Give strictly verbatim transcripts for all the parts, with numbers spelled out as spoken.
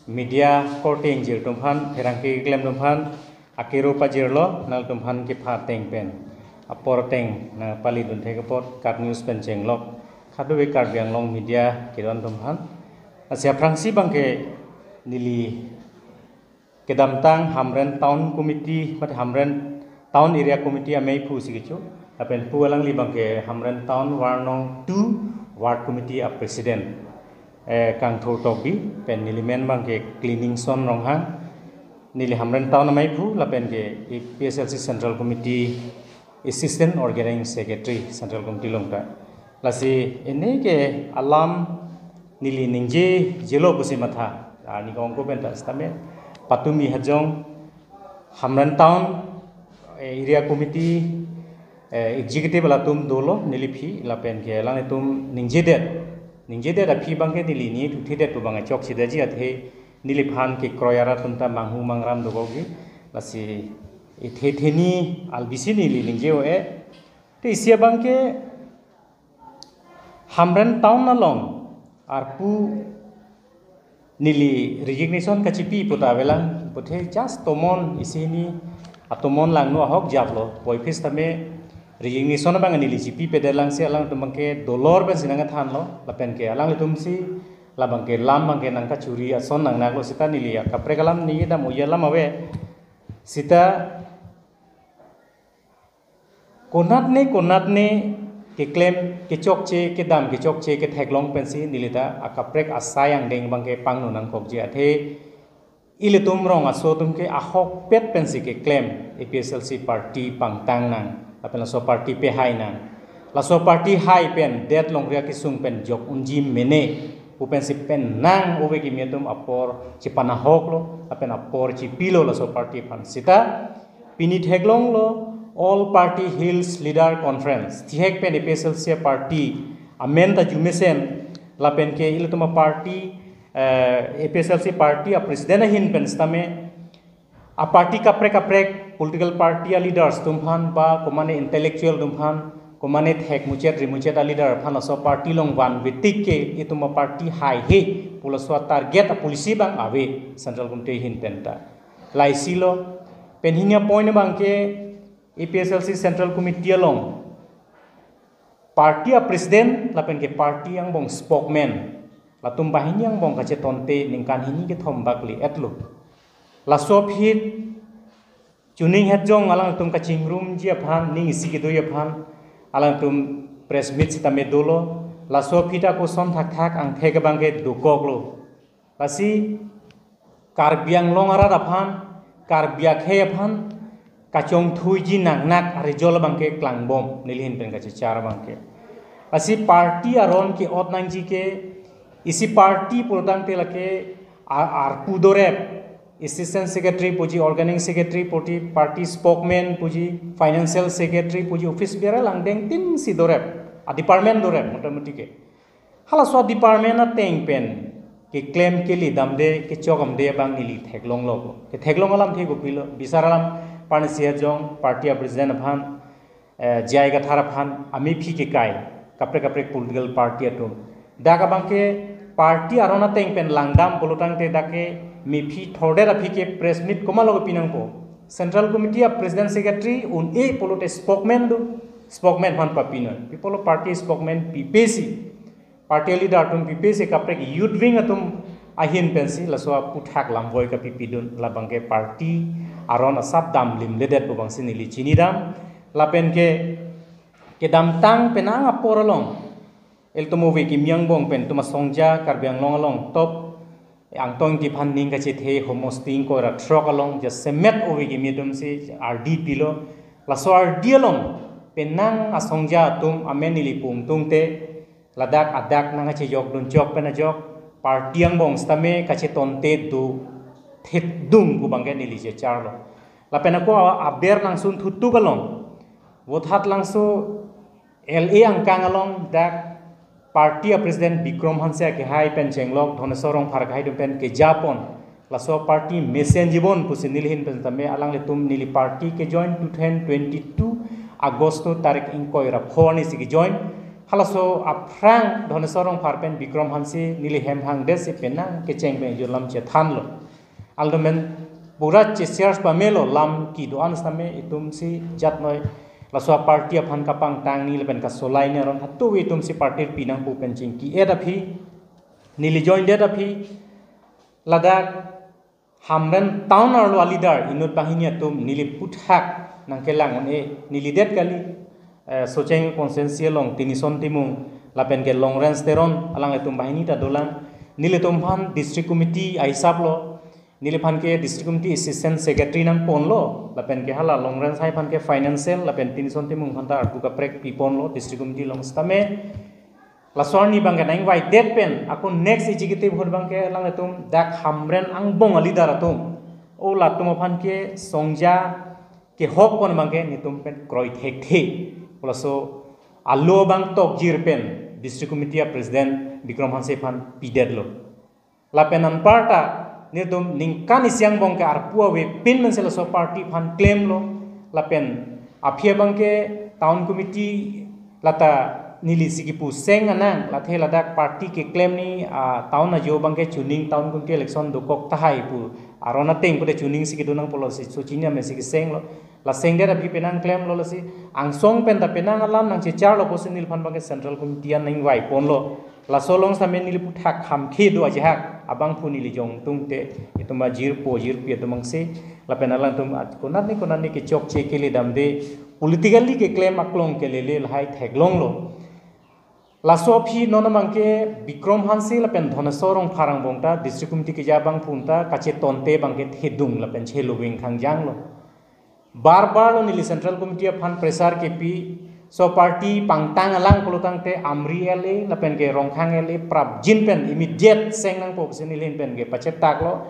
Media korte ingjir atum aphan, pherangke keklem atum aphan, akero pajirlo, nangtum aphan kepha ateng pen apor ateng nangpali dunthek apot KAT News pen chenglok kadokave Karbi Anglong media kedo-an atum aphan. Lasi aphrangsi abangke neli kedamtang Hamren Town Committee, mate Hamren Town Area Committee ameiphu si kecho, lapen pu alangli abangke Hamren Town Ward nong two Ward Committee a President, eh, Kangthur Tokbi, pen neli men abangke Cleaningson Ronghang, neli Hamren Town ameiphu, lapen ke APHLC Central Committee Assistant Organizing Secretary Central Committee along ta. Lasi ini ke alam neli ningjejelo pusi matha, ah, ni kongko pen ta sitame patumi hajong Hamren Town, eh, Area Committee, eh, Executive latum dolo neliphi, lapen ke alanglitum ningjedet. Ningjedet aphi abangke neli ni thuthedet pu abang chokchedaji, athe neliphan kekroi arat atum ta manghu mangram dokokji. Lasi ithe theni albisi neli ningje-o-e. Te isi abangke Hamren Town along arpu neli resignation kachipi puta avelang, puthe just tomon isi hini atomon langno ahok japlo, puvoiphit sitame resignation abang neli chipipedet lang si alangtum abangke dolor pensi nangkethanlo, lapen ke alanglitum si labangke lam abangke nangkachuri ason nangnaklo sita neli akaprek alam ni kedam uya alam ave sita konatne konatne keklem kechokche, kedam kechokche ketheklong pensi neli ta akaprek asai angdeng abangke pangno nangkokji, athe ilitum rong aso atum ke ahokpet pensi keklem APHLC party pangtang nang, lapen laso party pehai nang. Laso party hai pen det longri akesung pen jok unji mene pu pensi pen nang ove kimi atum apor chepanahoklo, lapen apor chipilo laso party aphan sita pini theklonglo All Party Hills Leader Conference. Thihek pen APHLC party amen ta arjumesen, lapen ke ilitum a party, eh, APHLC party a president ahin pen sitame a party kaprek kaprek political party a leaders atum aphan ba komane intellectual atum aphan, komane thek muchet ri muchet a leader aphan laso party along vanvetik ke itum a party haihe pu laso target a policy abang ave Central Committee ahin pen ta. Laisilo, pen hini a point abangke APHLC Central Committee along party a president lapen ke party angbong spokesman, latum banghini angbong kachetonte ningkan hini kethom bak le-etlo. Laso aphi chuning hetjong alangtum kachingrumji aphan, ning isi kedoji aphan alangtum press meet sitame dolo. Laso aphi ta koson thakthak angthek abangke dokoklo. Lasi Karbi Anglong arat aphan, Karbi akhei aphan kachongthuiji nangnak a-result abangke klangbom neli ahin pen kachechar abangke. Lasi party aron ke-ot nangji ke, isi party pulotangte lake a-, arpu dorep, assistant secretary puji, organizing secretary puji, party spokesman puji, financial secretary puji, office bearer langdengtin si dorep, a department dorep motamoti ke. Halaso department ateng pen keklem kele damde kechok damde abang neli theklonglo. Ketheklong alamthe kopilo, bisar alam, parnisi ajong party a president aphan, eh, J I Kathar aphan amephi kekai kaprek kaprek political party atum. Dak abangke party aron ateng pen langdam pulotangte dak ke mephi thordet aphi ke press meet komatlo kepi nangpo. Central Committee a president secretary un-e pulote spokesman do, spokesman aphan papinon. Pi pulo party spokesman pipesi, party leader atum pipesi kaprek youth wing atum ahin pensi laso aphuthak lamvoi kapipidun, labangke party aron asap damlimledet pu abangsi neli chinidam. Lapen ke kedamtang penang apor along ilitum ove kimi angbong pen itum asongja Karbi Anglong along top Angtong Ingti aphan ning kachethe homosti ingkoi ra throk along jasemet ove kimi atumsi ardi pilo. Laso ardi along penang asongja atum amen neli pungtungte ladak adak nangkachejok dunchok pen ajok party angbong sitame kachetonte do thitdung pu abangke neli checharlo. Lapen ako aber nangsun thutuk along Vothatlangso L A angkang along dak party a president Bikram Hanse akehai pen chenglok Dhoneswar Rongphar akehai atum pen kejapon. Laso party mesenjibon pusi neli ahin pen tame alanglitum neli party kejoin two thousand twenty-two Agosto tarik ingkoi ra pho arnisi kejoin. Halaso aphrang Dhaneswar Rongphar pen Bikram Hanse neli hem hangdet si penang kecheng pen ejut lam chethanlo. Aldomen pura che-search pamelo, lam kedo-an sitame itum si jat noi laso party aphan kapangtang ni lapen kasolai ni aron hatu itum si party pi nangpo pen chingki-et aphi, neli join det aphi, ladak Hamren town arlo a-leader inut banghini atum neli aphuthak nangkelang un-e, neli det kali, eh, Socheng constituency along Tinison Timung lapen ke Longrenj Teron alanglitum banghini ta dolang. Nelitum aphan district committee ahisap lo, neliphan ke district committee assistant secretary nangponlo, lapen ke hala Longrenj hai aphan ke financial, lapen Tinison Timung aphan ta arpu kaprek piponlo district committee along sitame. Laso arni abangke nangvaidet pen, ako next executive ahut abangke alanglitum dak Hamren angbong a-leader atum, o latum aphan ke songja kehok pon abangke netum pen kroi thekthe. Laso alo abang tokjir pen district committee a-president Bikram Hanse aphan pidetlo. Lapen anparta netum ningkan isi angbong ke arpu avepin pensi laso party aphan klemlo. Lapen aphi abangke town committee lata neli si kipu seng anang, lathe ladak party keklem ni, ah, town ajo abangke chuning, town committee election dokok tahai pu aron ateng pute chuning si kedo nangpo, lasi Socheng ame si kesenglo. La sengdet aphi penang klemlo, lasi angsong pen ta penang alam nangchecharlo pusi neliphan abangke central committee an nangvaiponlo. Laso along sitame neli aphuthak hamkhe do ajahak abangphu neli jong tungte itum ajirpo jirpi atum angse, lapen alangtum at-, konat ni konat ni kechokche kele damde, politically keklem aklong kelele lahai theklonglo. Laso aphi non abangke Bikram Hanse lapen Dhaneswar Rongphar angbong ta district committee keja abangphu ta kachetonte abangke thedung lapen cheluving khangjanglo. Bar bar lo neli central committee aphan pressure kepi, so party pangtang alang pulotangte Amri L A lapen ke Rongkhang L A prapjin pen immediate seng nangpo pusi neli ahin pen ke pachetaklo.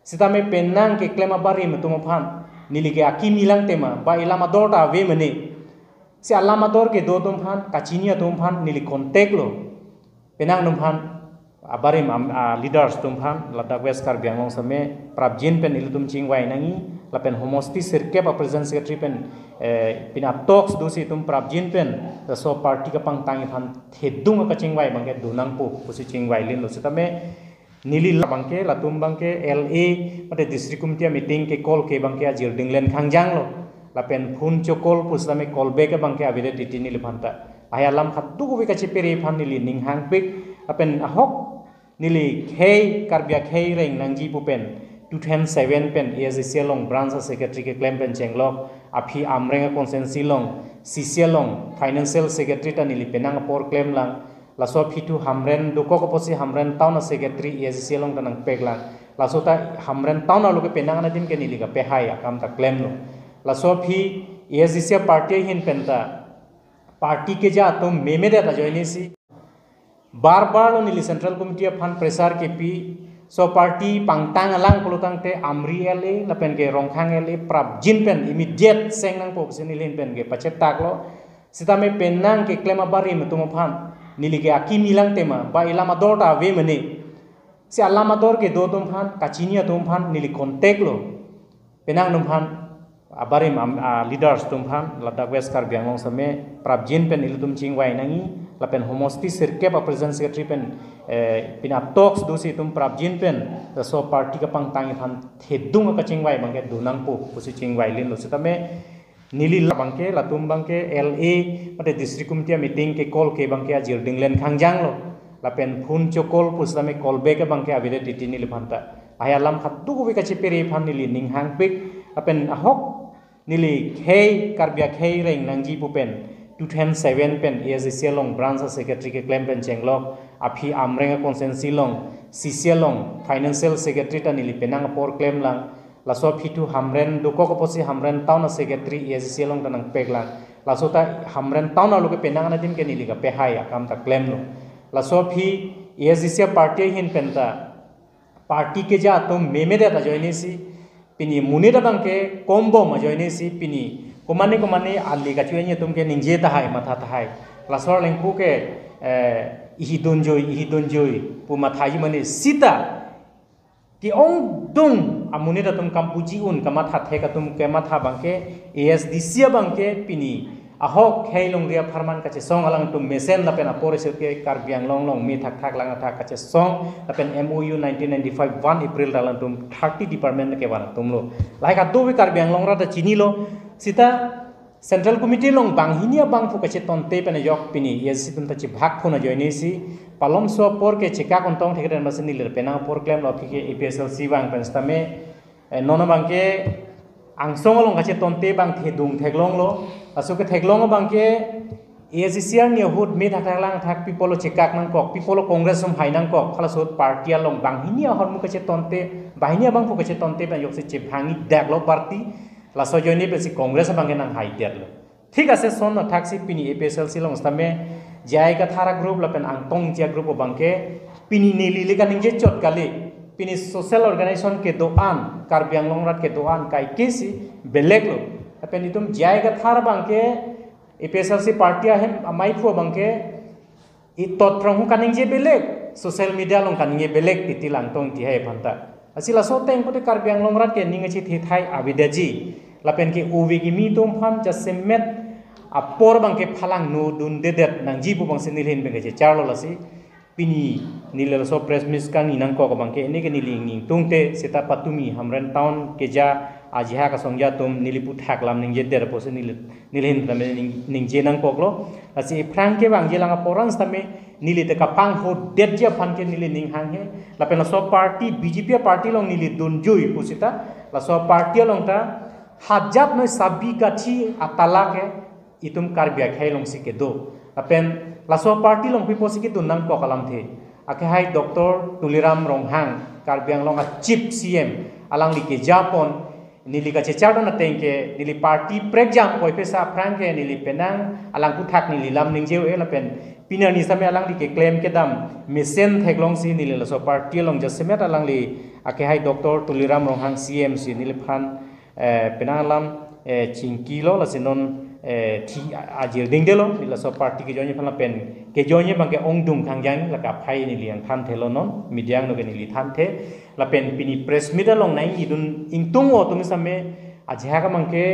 Sitame penang keklem abarim atum aphan neli ke akimi lang tema, ba ilam ador ta ave mene. Si alam ador kedo atum aphan, kachini atum aphan neli contact lo. Penang atum aphan, abarim am-, a, leaders atum aphan, ladak West Karbi Anglong sitame prapjin pen ilitum chingvai nangji, lapen homosti sirkep a-president secretary pen, eh, pina talks dosi itum prapjin pen laso party kapangtang aphan thedung akachingvai abangke do nangpo pusi chingvailinlo. Sitame neli la abangke, latum abangke L A mate district committee meeting ke call ke abangke ajir dinglen khangjanglo. Lapen phone cho-call pusitame call back abangke avedet titi neliphan ta. Lahai alam khat duk ove kachepere aphan neli ning hangpik. Lapen ahok neli khei, Karbi akhei reng nangji pu pen two thousand seven pen A S D C along branch secretary keklem pen chenglok, aphi Amreng constituency along C C along financial secretary ta neli penang apor klemlang. Laso aphi thu Hamren dokok apotsi Hamren town a-secretary A S D C along ta nangpeklang. Laso ta Hamren town arlo ke penang anadim ke neli kapehai akam ta klemlo. Laso aphi A S D C a-party ahin pen ta party keja atum memedet ajoine si bar bar lo neli central committee aphan pressure kepi, so party pangtang alang pulotangte Amri L A lapen ke Rongkhang L A prapjin pen immediate seng nangpo pusi neli ahin pen ke pachetaklo. Sitame penang keklem abarim atum aphan neli ke akimi lang tema, ba ilam ador ta ave mene. Si alam ador kedo atum aphan, kachini atum aphan neli contact lo. Penang atum aphan, abarim am-, a, leaders atum aphan, ladak West Karbi Anglong sitame prapjin pen ilitum chingvai nangji, lapen homosti sirkep a-president secretary pen, eh, pina talks dosi itum prapjin pen laso party kapangtang aphan thedung akachingvai abangke do nangpo pusi chingvailinlo. Sitame neli la abangke, latum abangke L A mate district committee meeting ke call ke abangke ajir dinglen khangjanglo. Lapen phone cho-call pusitame call back abangke avedet titi neliphan ta. Lahai alam khat duk ove kachepere aphan neli ning hangpik. Lapen ahok neli khei, Karbi akhei reng nangji pu pen two thousand seven pen A S D C along branch secretary keklem pen chenglok, aphi Amreng constituency along C C along financial secretary ta neli penang apor klemlang. Laso aphi thu Hamren dokok apotsi Hamren town a-secretary A S D C along ta nangpeklang. Laso ta Hamren town arlo ke penang anadim ke neli kapehai akam ta klemlo. Laso aphi A S D C a-party ahin pen ta party keja atum memedet ajoine si pini monit abangke kombom ajoine si pini komane komane ali kachoji atum ke ningje tahai, matha tahai. Laso arlengpu ke, eh, ihi dunjoi, ihi dunjoi pu mathaji mane sita ke-ongdung amonit atum kampuji un kamatha thek atum kematha abangke A S D C abangke pini ahok khei longri apharman kachesong alangtum mesen lapen apor isi ke Karbi Anglong along me thakthak lang athak kachesong lapen M O U nineteen ninety-five one April ta alangtum thirty department kevan atumlo. Lahai kadokave Karbi Anglong arat ta chinilo. Sita Central Committee along banghini abangphu kachetonte pen ajok pini A I C C atum ta chibhak phun ajoine si palomso apor ke chekak ontong thekren masi neli penang apor klemlo aphi ke A P H L C abang pen sitame, eh, non abangke angsong along kachetonte abang thedung theklonglo. Laso ketheklong abangke A I C C arni ahut me thakthak lang athak pi apotlo chekak nangkok, pi apotlo Congress atum hai nangkok, halaso ahut party along banghini ahormu kachetonte, banghini abangphu kachetonte pen ajoksi chebhangji daklo party. Laso ajoine pensi Congress abangke nanghaidetlo. Thik ase, lason athaksi pini A P H L C along sitame J I Kathar agroup lapen Angtong Ingti agroup abangke pini neli le kaningje chot kali. Pini social organization kedo-an, Karbi Anglong arat kedo-an kaike si belek lo. Lapen itum J I Kathar abangke A P H L C party ahem amaiphu abangke itot prong hu kaningje belek, social media along kaningje belek titi Angtong Ingti hai aphanta. Lasi laso ateng pute Karbi Anglong arat ke ning kachethethai avedetji. Lapen ke ove kimi atum aphan jasemet apor abangke phalang no dundedet nangji pu abangsi neli ahin pen kachecharlo. Lasi pini neli laso press meet kangni nangkok abangke, neke neli ning tungte sita patumi Hamren Town keja ajahak asongja atum neli puthak lam ningjedet pusi neli, neli ahin tame ning, ningje nangkoklo. Lasi aphrang kevangji lang apor an sitame neli te kapanghodetji aphan ke neli ning hanghe. Lapen laso party B J P party along neli dunjui pusita laso party along ta hajat noi sabi kachi atala ke itum Karbi akhei alongsi kedo. Lapen laso party along pi apotsi kedun nangkok alamthe. Akhei Doctor Tuliram Ronghang, Karbi Anglong a Chief C M, alangli kejapon, neli kachechardon ateng ke, neli party prekjam koi pesa aphrang ke, neli penang alang puthak neli lam ningje-e lapen pini arni sitame alangli keklem kedam mesen theklongsi neli laso party along jasemet alangli akhei Doctor Tuliram Ronghang C M si neliphan eh, penang alam, eh, chingkilo, lasi non, eh, thi a-, ajir dingdelo, neli laso party kejoine aphan lapen kejoine abangke ongdung khangjang, lake aphai neli nangthanthelo non, media angno ke neli thanthe, lapen pini press meet along nangji dun ingtung atum sitame ajahak abangke,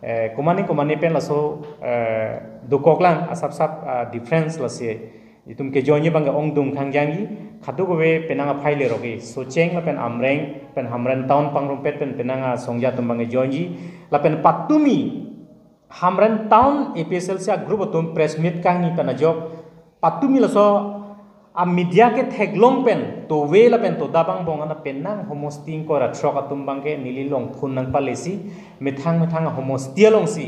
eh, komane komane pen laso, eh, dokok lang, asap sap, ah, difference lasi itum kejoine abangke ongdung khangjangji, kadokave penang aphai lerok-e, Socheng lapen Amreng, pen Hamren Town pangrumpet pen penang asongja atum abangke joinji, lapen patumi Hamren Town A P H L C agroup atum press meet kangni pen ajok, patumi laso a media ketheklong pen tove lapen todap angbong ana penang homosti ingkoi ra throk atum abangke neli along phone nangpalesi, methang methang ahomosti alongsi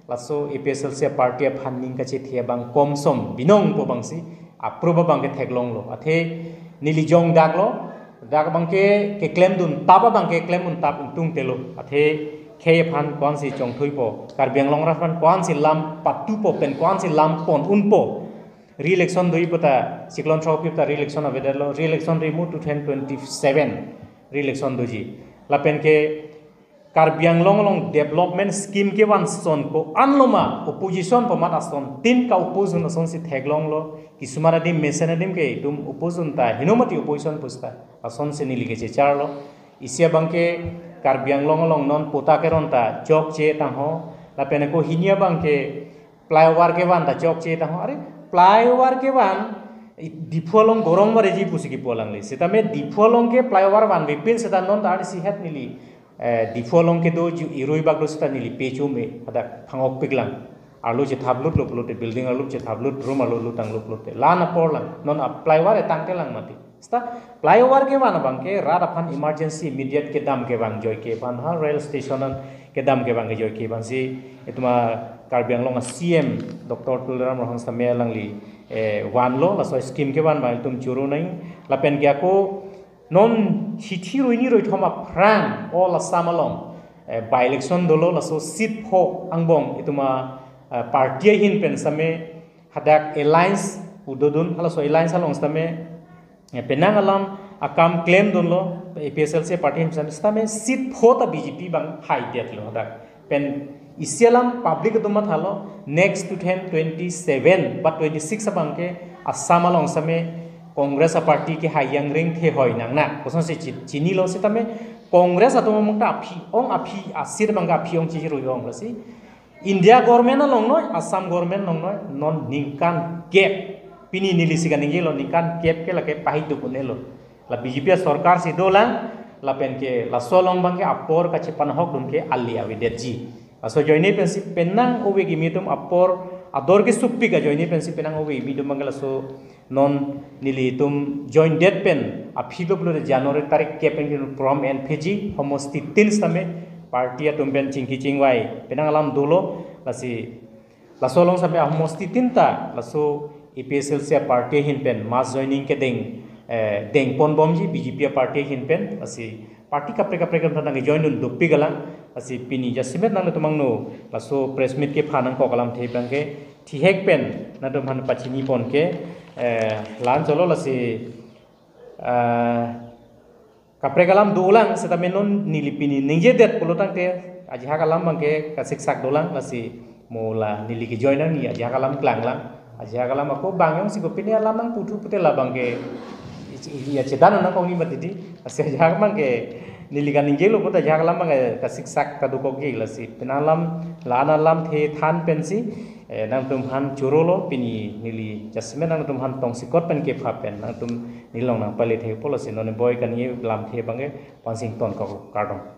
laso A P H L C party aphan ning kachethe abang komsom binong pu abangsi approve abangke theklonglo. Athe neli jong daklo, dak abangke keklem dun tap abangke klem un tap ingtungtelo. Athe khei aphan ko-ansi chongthuipo, Karbi Anglong arat aphan ko-ansi lam patupo pen ko-ansi lam pon unpo. Re-election doji puta, chiklo throk pi puta re-election avedetlo, re-election rimu two thousand twenty-seven re-election doji. Lapen ke Karbi Anglong along development scheme kevan ason ko-an loma, opposition pu amat asontin ka-oppose un asonsi theklonglo, kisuman adim mesen adim ke itum oppose un ta, heno mati opposition pusita, asonsi neli kachecharlo. Isi abangke Karbi Anglong along non patta keron ta chokche tangho, lapen ako hini abangke flyover kevan ta chokche tangho. Are, flyover kevan, i, Diphu along gorong vareji pusi kipu alangli. Sitame Diphu along ke flyover vanvepin sita non ta arnisi het neli, eh, Diphu along kedo ju irui bak do sita neli pechum-e, hadak phangokpik lang. Arlo chethaplut lo pulote, building arlo chethaplut, room arlo lutang lo pulote. La-an apor lang, non a flyover etang ke lang mati. Sita flyover kevan abangke rat aphan emergency immediate kedam kevang joike aphan ha, rail station an kedam kevang ke joike aphansi itum a Karbi Anglong a C M Doctor Tuliram Ronghang sitame alangli, eh, vanlo, laso scheme kevan abang itum churu nang, lapen ke ako non hithi rui ni rui thom aphrang all Assam along, eh, by election dolo, laso seat pho angbong itum a, eh, party ahin pen sitame hadak alliance pu dodun, halaso alliance along sitame, eh, penang alam akam klemdunlo, A P H L C party ahin sitame, sitame seat pho ta B J P abang haidetlo hadak. Pen isi alam public atum mathalo, next two thousand twenty-seven ba twenty-six abangke Assam along sitame Congress a party kehai jangring thehoi nangne, kosonsi chi-, chinilo sitame Congress atum among ta aphi ong aphi a seat abangke aphi ong chirui ong lasi India government along noi, Assam government along noi, non ningkan kep. Pini neli si kaningje lo, ningkan kep ke lake pahit do pune lo. La B J P sorkar si dolang, lapen ke laso along abang ke apor kachepanhok dun ke ale avedetji. Laso ajoine pensi penang ove kimi atum apor ador kesupik ajoine pensi penang ove kimi atum abang ke laso non nelitum join det pen aphi lo pulote January tarik kep pen ke program en pheji, homosti tin sitame party atum pen chingki chingvai penang alam dolo, lasi laso along sitame ahomosti tin ta laso A P H L C party ahin pen mass joining kedeng, eh, dengponbomji B J P party ahin pen, lasi party kaprek kaprek atum nangke join dun dopik alang, lasi pini jasemet nanglitum angno laso press meet kepha nangkok alamthe abang ke thihek pen nangtum aphan pachinipon ke, eh, la-an cholo, lasi, eh, kaprek alam dolang sitame non neli pini ningjedet pulo tangte ajahak alam abang ke kasiksak dolang, lasi mo la neli kejoin nangji ajahak alam klanglang, ajahak alam ako bang jongsi kopine alam nangputhu pute labang ke i- i- ya chedan nangkokji mati di, lasi ajahak abang ke neli kaningje lo pute ajahak alam abang ke kasiksak kadokokji, lasi penang alam la-an alamthe than pensi, eh, nangtum aphan choro lo, pini neli jasemet nangtum aphan tongsekot pen kepha pen nangtum neli along nangpale thekpo, lasi non boi kaningje alamthe abang ke pansing tonkok, kardom.